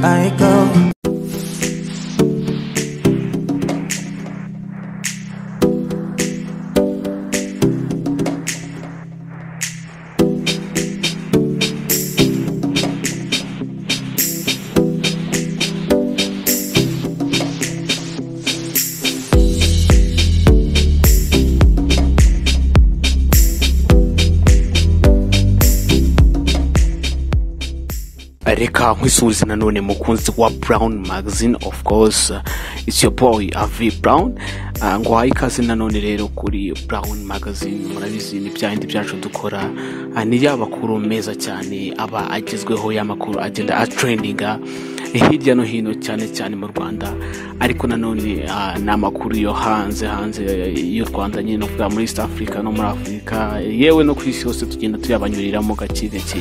I go. Reka nkwisuhuze nanone mukunzi wa Brown Magazine. Of course, it's your boy Avi Brown. Nguhaye ikaze nanone rero kuri Brown Magazine. Murabizi ni bya bindi byacu dukora, ni ya makuru meza cyane aba agezweho, ya makuru agenda atrendinga hirya no hino, cyane cyane mu Rwanda, ariko nanone ni amakuru yo hanze y'u Rwanda nyine, no kuvuga muri East Africa no muri Afurika, yewe no ku isi hose tugenda tuyabanyuriramo gake gake,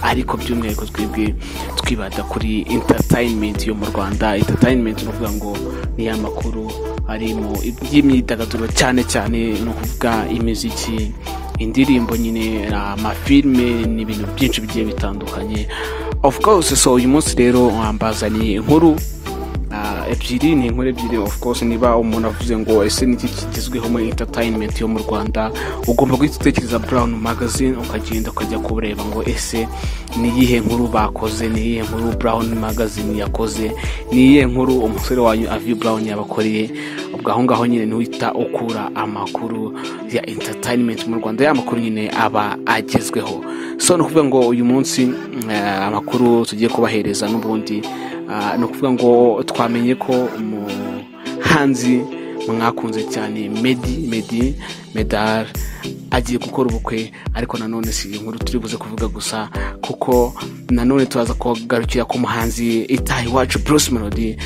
ariko by'umwihariko twebwe twibanda kuri entertainment yo mu Rwanda. Entertainment ni ukuvuga ngo ni ya makuru arimo iby'imyidagaduro, cyane cyane ni ukuvuga imiziki, indirimbo nyine, amafilme n'ibintu byinshi bigiye bitandukanye. Of course, so uyu munsi rero mbazaniye inkuru ebyiri, ni inkuru ebyiri. Of course, niba umuntu avuze ngo ese niki kigezweho muri entertainment yo mu Rwanda, ugomba guhita utekereza Brown Magazine, ukagenda ukajya kureba ngo ese ni iyihe nkuru bakoze, ni iyihe nkuru Brown Magazine yakoze, ni iyihe nkuru umusore wanyu Avi Brown yabakoreye. Ubwo aho ngaho nyine ntiwita ukura amakuru ya entertainment mu Rwanda, ya makuru nyine aba agezweho. So ni ukuvuga ngo uyu munsi amakuru tugiye kubahereza n'ubundi, ni ukuvuga ngo twamenye ko umuhanzi mwakunze cyane Meddy Medard agiye gukora ubukwe, ariko nanone si inkuru turi buze kuvuga gusa, kuko nanone turaza kugarukira ku muhanzi itaha iwacu Bruce Melody,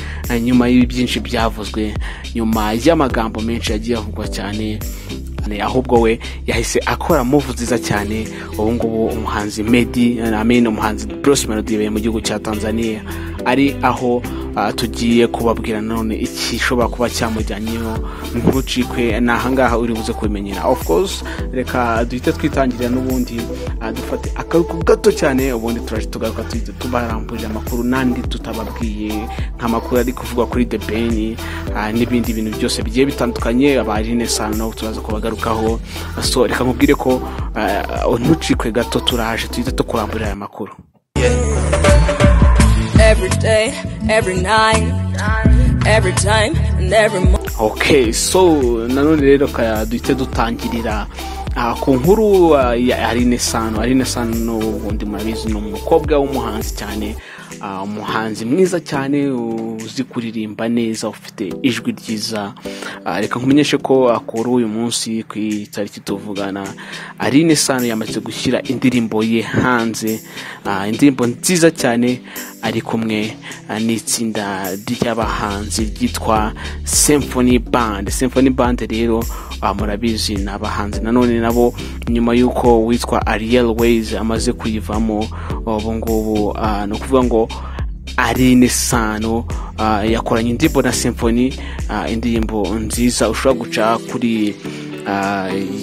nyuma y'ibi byinshi byavuzwe, nyuma y'amagambo menshi yagiye avugwa cyane, ahubwo we yahise akora move nziza cyane. Ubu ngubu umuhanzi Meddy, I mean umuhanzi Bruce Melody yabaye mu gihugu cya Tanzania, ari aho tugiye kubabwira none ikishobora kuba cyamujyanyeho. Ntucikwe, ni ahangaha uri buze kubimenyera. Of course, reka duhite twitangirira n'ubundi, dufate akaruhuko gato cyane, ubundi turaje tugaruka tubaramburira amakuru n'andi tutababwiye, nk'amakuru ari kuvugwa kuri The Ben n'ibindi bintu byose bigiye bitandukanye, aba Sano turaza kubagarukaho. So reka nkubwire ko ntucikwe gato, turaje tuhite tukuramburira aya makuru. Every day, every night, every time and every moment. Okay, so nanone rero duhite dutangirira ku nkuru ya Aline Sano. Aline Sano ubundi murabizi ni umukobwa w'umuhanzi cyane, umuhanzi mwiza cyane, uzi kuririmba neza, ufite ijwi ryiza. Reka nkumenyeshe ko kuri uyu munsi ku itariki tuvugana, Aline Sano yamaze gushyira indirimbo ye hanze, indirimbo nziza cyane, ari kumwe n'itsinda ry'abahanzi ryitwa Symphony Band. Symphony Band rero murabizi ni abahanzi nanone nabo nyuma y'uko witwa Ariel Ways amaze kuyivamo, ubu ngubu ni ukuvuga ngo Aline Sano yakoranye indirimbo na Symphony, indirimbo nziza ushobora guca kuri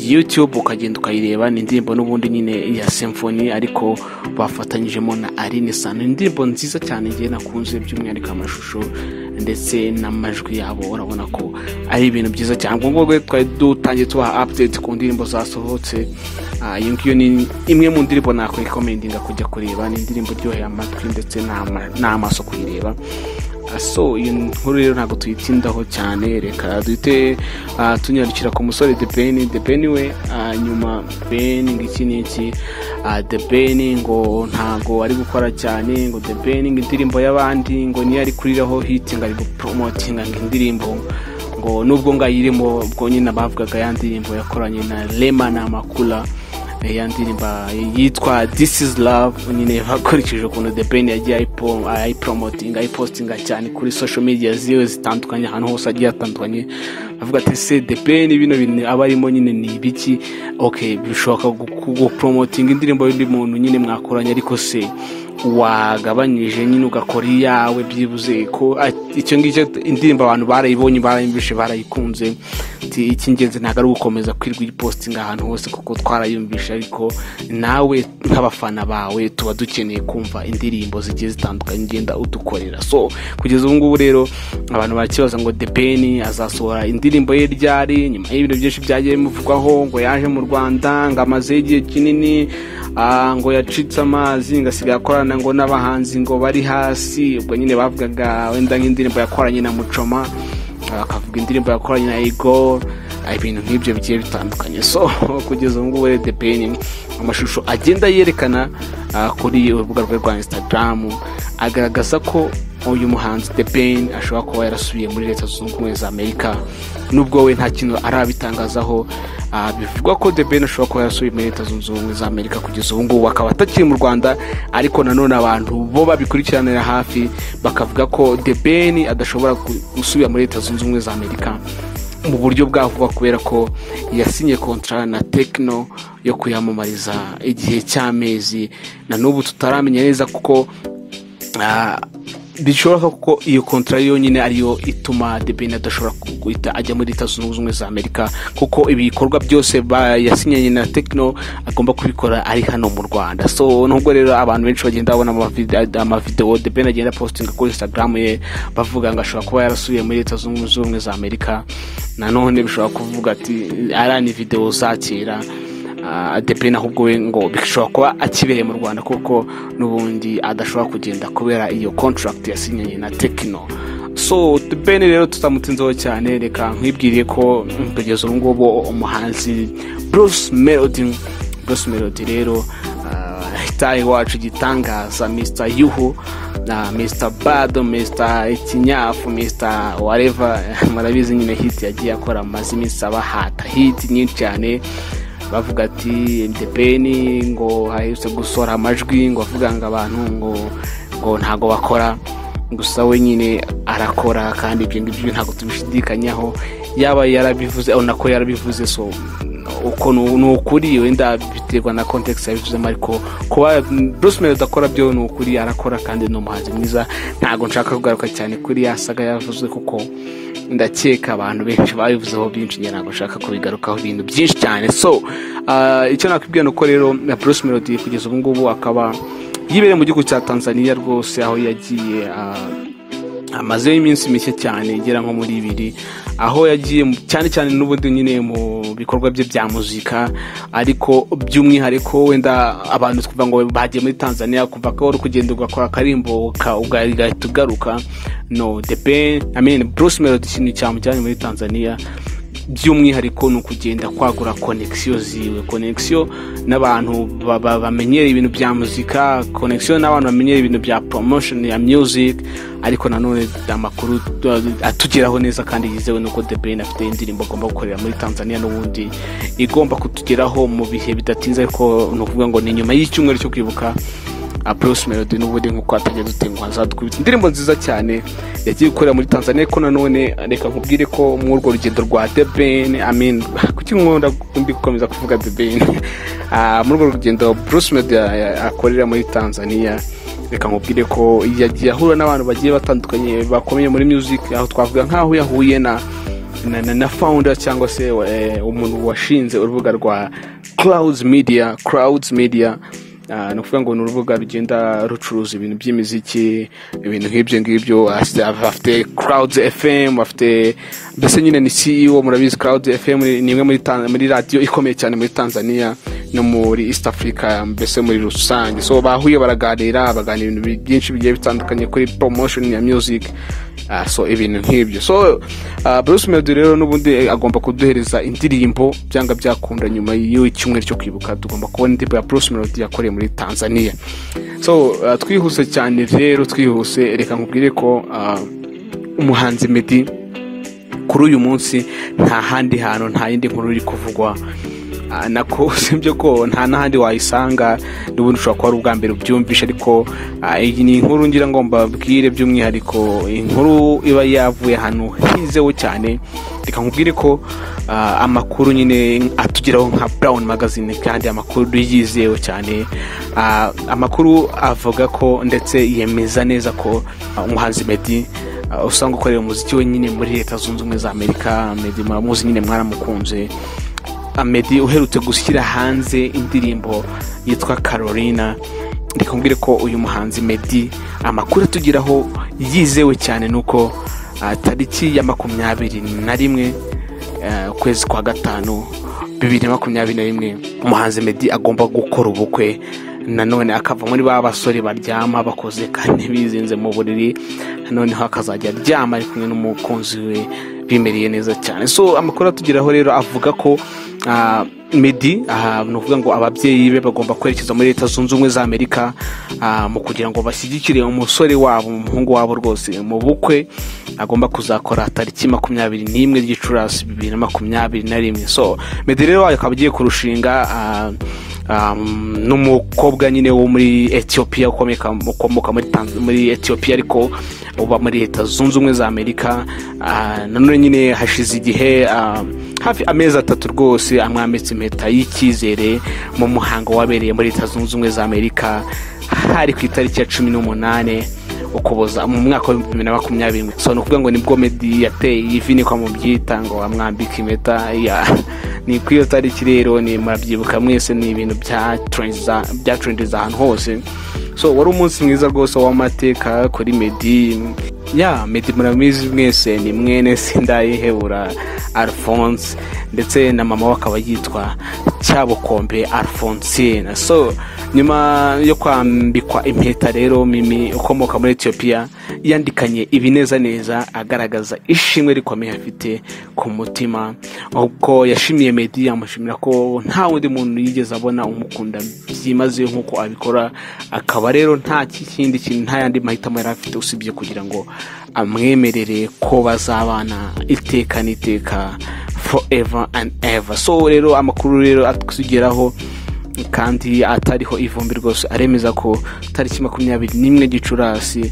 YouTube ukagenda ukayireba. Ni indirimbo n'ubundi nyine ya Symphony, ariko bafatanyijemo na Aline Sano. Indirimbo nziza cyane ngiye nakunze, by'umwihariko amashusho ndetse n'amajwi yabo, urabona ko ari ibintu byiza cyane. Ubwo ngubwo twari dutangiye tubaha update ku ndirimbo zasohotse. Iyo ngiyo ni imwe mu ndirimbo nakwekomendinga kujya kureba, ni indirimbo iryoheye amatwi ndetse n'amaso kuyireba. So iyo nkuru rero ntabwo tuyitindaho cyane, reka duhite tunyarukira ku musore The Ben. The Ben we nyuma Ben ngo iki n'iki, The Ben ngo ntago ari gukora cyane, ngo The Ben ngo indirimbo y'abandi ngo niyo ari kuriraho hit, ngo ari gupromotinga ngo indirimbo ngo nubwo ngayirimo, ubwo nyine bavugaga ya ndirimbo yakoranye na Rema na Makula, ya ndirimbo yitwa This is Love, nyine bakurikije ukuntu The Ben yagiye ayipromotinga, ayipostinga cyane kuri social media ziwe zitandukanye, ahantu hose agiye atandukanye, avuga ati se The Ben bino bintu aba arimo nyine ni ibiki? Okay, bishoboka gupromotinga indirimbo y'undi muntu nyine mwakoranye, ariko se Wagabanyije nyine ugakora iyawe, byibuze ko icyo ngicyo indirimbo abantu barayibonye, barayumvishe, barayikunze. Icy'ingenzi ntabwo ari ugukomeza kwirwa uyipostinga ahantu hose kuko twarayumvishe, ariko nawe nk'abafana bawe tuba dukeneye kumva indirimbo zigiye zitandukanye ugenda udukorera. So kugeza ubu ngubu rero abantu barakibaza ngo The Ben azasohora indirimbo ye ryari, nyuma y'ibintu byinshi byagiye bimuvugwaho ngo yaje mu Rwanda, ngo amaze igihe kinini, ngo yacitse amazi, ngo asigaye akorana ngo n'abahanzi ngo bari hasi. Ubwo nyine bavugaga wenda nk'indirimbo yakoranye na Mucoma, bakavuga indirimbo yakoranye na Igor, ibintu nk'ibyo bigiye bitandukanye. So kugeza ubu ngubu The Ben amashusho agenda yerekana kuri urubuga rwe rwa Instagram agaragaza ko uyu muhanzi The Ben ashobora kuba yarasubiye muri Leta Zunze Ubumwe za Amerika, nubwo we nta kintu arabitangazaho. Bivugwa ko The Ben ashobora kuba yarasubiye muri Leta Zunze Ubumwe za Amerika, kugeza ubu ngubu akaba atakiri mu Rwanda. Ariko nanone abantu bo babikurikiranira hafi bakavuga ko The Ben adashobora gusubira muri Leta Zunze Ubumwe za Amerika mu buryo bwa vuba, kubera ko yasinye contrat na Tecno yo kuyamamariza igihe cy'amezi na n'ubu tutaramenya neza, kuko bishoboka ko iyo contrat yonyine ariyo ituma The Ben adashobora guhita ajya muri Leta Zunze Ubumwe za Amerika, kuko ibikorwa byose yasinyanye na Tecno agomba kubikora ari hano mu Rwanda. So nubwo rero abantu benshi bagenda babona amavideo The Ben agenda postinga kuri Instagram ye bavuga ngo ashobora kuba yarasubiye muri Leta Zunze Ubumwe za Amerika, nanone bishobora kuvuga ati ari ni video za kera. The Ben ahubwo we ngo bishobora kuba akibereye mu Rwanda, kuko n'ubundi adashobora kugenda kubera iyo contract yasinyanye na Tecno. So The Ben rero tutamutinzeho cyane, reka nkwibwiriye ko kugeza ubu ngubu umuhanzi Bruce Melody, Bruce Melody rero itayi wacu gitangaza, Mr Yuhu na Mr Bado, Mr Ikinyafu, Mr whatever, murabizi nyine hit yagiye akora, amaze iminsi abahata hit nyinshi cyane. Bavuga ati The Ben ngo aherutse gusohora amajwi ngo avuga ngo abantu ngo ntago bakora, gusa we nyine arakora, kandi ibyo ngibyo ntabwo tubishidikanyaho, yaba yarabivuze nako yarabivuze. So uko ni ukuri, wenda biterwa na context yabivuzemo, ariko kuba Bruce Melody akora byo ni ukuri, arakora kandi ni umuhanzi mwiza. Ntabwo nshaka kugaruka cyane kuri ya saga yavuzwe, kuko ndakeka abantu benshi babivuzeho byinshi, njye ntabwo nshaka kubigarukaho ibintu byinshi cyane. So icyo nakwibwira ni uko rero Bruce Melody kugeza ubu ngubu akaba yibereye mu gihugu cya Tanzania rwose, aho yagiye amazeyo iminsi mike cyane igera nko muri 2, aho yagiye cyane cyane n'ubundi nyine mu bikorwa bye bya muzika. Ariko by'umwihariko wenda abantu twumva ngo bagiye muri Tanzania kuva ko uri kugenda ugakora akarimbo ugahita ugaruka. No, The Ben, I mean Bruce Melody, ikintu cyamujyanye muri Tanzania by'umwihariko ni ukugenda kwagura connection ziwe, connection n'abantu bamenyereye ibintu bya muzika, connection n'abantu bamenyereye ibintu bya promotion ya music. Ariko nanone amakuru atugeraho neza kandi yizewe nuko The Ben afite indirimbo agomba gukorera muri Tanzania, n'ubundi igomba kutugeraho mu bihe bidatinze, ariko ni ukuvuga ngo ni nyuma y'icyumweru cyo kwibuka. Bruce Melody n'ubundi nk'uko atajya dutenguha azadukubita indirimbo nziza cyane yagiye gukorera muri Tanzania. Ko nanone reka nkubwire ko muri urwo rugendo rwa The Ben, I mean kuki nkunda ndi gukomeza kuvuga The Ben, muri urwo rugendo Bruce Melody akorera muri Tanzania, reka nkubwire ko yagiye ahura n'abantu bagiye batandukanye bakomeye muri music, aho twavuga nk'aho yahuye na founder cyangwa se umuntu washinze urubuga rwa Clouds Media. Clouds Media ni ukuvuga ngo ni urubuga rugenda rucuruza ibintu by'imiziki, ibintu nk'ibyo ngibyo. Bafite Clouds FM, bafite mbese nyine ni CEO. Murabizi Clouds FM ni imwe muri radiyo ikomeye cyane muri Tanzania no muri East Africa mbese muri rusange. So bahuye baraganira, baganira ibintu byinshi bigiye bitandukanye kuri promotion ya music, so ibintu nk'ibyo. So Bruce Melody rero n'ubundi agomba kuduhereza indirimbo byanga byakunda, nyuma y'icyumweru cyo kwibuka tugomba kubona indirimbo ya Bruce Melody yakoreye muri Tanzania. So twihuse cyane rero, twihuse, reka nkubwire ko umuhanzi Meddy kuri uyu munsi nta handi hantu, nta yindi nkuru iri kuvugwa. Nako usibye ko nta n'ahandi wayisanga, n'ubundi ushobora kuba ari ubwa mbere ubyumvishe, ariko iyi ni inkuru ngira ngo mbabwire by'umwihariko, inkuru iba yavuye ahantu hizewe cyane. Reka nkubwire ko amakuru nyine atugeraho nka Brown Magazine, kandi amakuru yizewe cyane. Amakuru avuga ko ndetse yemeza neza ko umuhanzi Meddy, usanga ukorera umuziki we nyine muri Leta Zunze Ubumwe za Amerika. Meddy muramuzi nyine, mwaramukunze. Meddy uherutse gushyira hanze indirimbo yitwa Carolina. Reka nkubwire ko uyu muhanzi Meddy, amakuru atugeraho yizewe cyane nuko tariki ya 21, ukwezi kwa gatanu, 2021, umuhanzi Meddy agomba gukora ubukwe, nanone akava muri ba basore baryama bakoze kandi bizinze mu buriri, noneho akazajya aryama ari kumwe n'umukunzi we bimereye neza cyane. So amakuru atugeraho rero avuga ko Meddy, ni ukuvuga ngo ababyeyi be bagomba kwerekeza muri Leta Zunze Ubumwe za Amerika, mu kugira ngo bashyigikire umusore wabo, umuhungu wabo rwose, mu bukwe agomba kuzakora tariki 21 Gicurasi 2021. So Meddy rero akaba agiye kurushinga n'umukobwa nyine wo muri Ethiopia, ukomoka muri Ethiopia ariko uba muri Leta Zunze Ubumwe za Amerika. Nanone nyine hashize igihe, hafi amezi 3 rwose, amwambitse impeta y'icyizere mu muhango wabereye muri Leta Zunze Ubumwe za Amerika, hari ku itariki ya 18 Ukuboza mu mwaka wa 2020. So ni ukuvuga ngo nibwo Meddy yateye ivi, niko mubyita, ngo amwambike impeta ya ni ku iyo tariki rero, ni murabyibuka mwese, ni ibintu bya trendiza ahantu hose. So wari umunsi mwiza rwose w'amateka kuri Meddy. Ya Meddy murabizi mwese, ni mwene Sindayihebura Alphonse, ndetse na mama we akaba yitwa Cyabukombe Alphonsine. So nyuma yo kwambikwa impeta rero, Mimi ukomoka muri Ethiopia yandikanye ibinezaneza, agaragaza ishimwe rikomeye afite ku mutima, ubwo yashimiye Meddy, amushimira ko nta wundi muntu yigeze abona umukunda byimazeyo nk'uko abikora, akaba rero nta kindi kintu, nta yandi mahitamo yari afite usibye kugira ngo amwemerere ko bazabana iteka n'iteka, forever and ever. So rero amakuru rero atugeraho kandi atariho ivumbi rwose aremeza ko tariki 21 Gicurasi,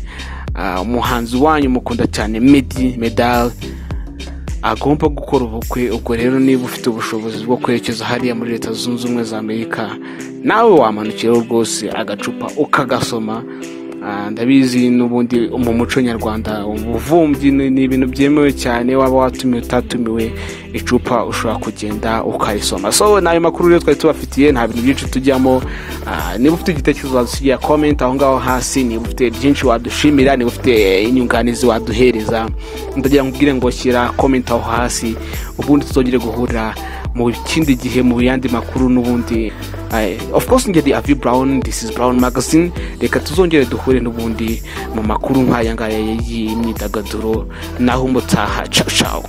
umuhanzi wanyu mukunda cyane Meddy Medal agomba gukora ubukwe. Ubwo rero niba ufite ubushobozi bwo kwerekeza hariya muri Leta Zunze Ubumwe za Amerika, nawe wamanukiraho rwose agacupa ukagasoma. Ndabizi n'ubundi mu muco nyarwanda ubuvumbyi ni ibintu byemewe cyane, waba watumiwe utatumiwe, icupa ushobora kugenda ukarisoma. So n'ayo makuru rero twari tubafitiye, nta bintu byinshi tujyamo. Niba ufite igitekerezo wadusigira comment aho ngaho hasi, niba ufite byinshi wadushimira, niba ufite inyunganizi waduhereza, ndagira ngo ubwire ngo shyira comment aho hasi, ubundi tuzongere guhurira mu kindi gihe mu yandi makuru n'ubundi. Of course njye ndi Avi Brown, this is Brown Magazine. Reka tuzongere duhure n'ubundi mu makuru nk'aya ngaya y'imyidagaduro, naho umutaha. Ciao ciao.